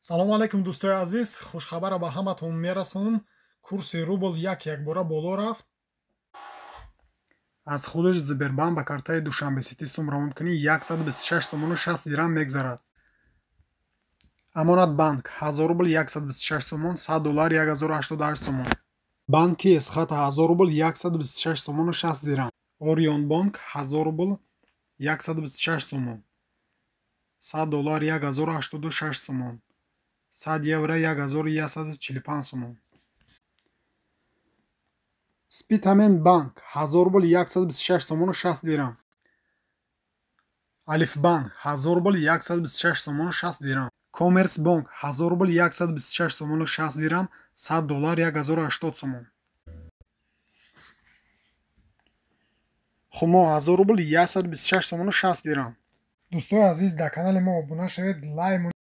Салому алайкум, дӯстои азиз. Хушхабара ба ҳаматон мерасонам. Курси рубл як якбора боло рафт. Аз худаш Сбербанк ба картаи Душанбе Сити сум равон кунӣ, 126 сомону 60 дирам мегзарад. Амонатбанк 1000 рубл 126 сомон, 100 доллар 1088 сомон. Банки Эсхата 1000 рубл 126 сомону 60 дирам. Орионбонк 1000 рубл 126 сомон, 100 доллар 1086 сомон, 100 евро 1145 сомон. Спитамен банк 1000 рубл 126 сомону 60 дирам. Алифбанк 1000 рубл 126 сомону 60 дирам. Коммерсбонк 1000 рубл 126 сомону 60 дирам, 100 доллар 1080 сомон. Хумо 1000 рубл 126 сомону 60 дирам. Дӯстои азиз, дар канали мо обуна шавед, лайк.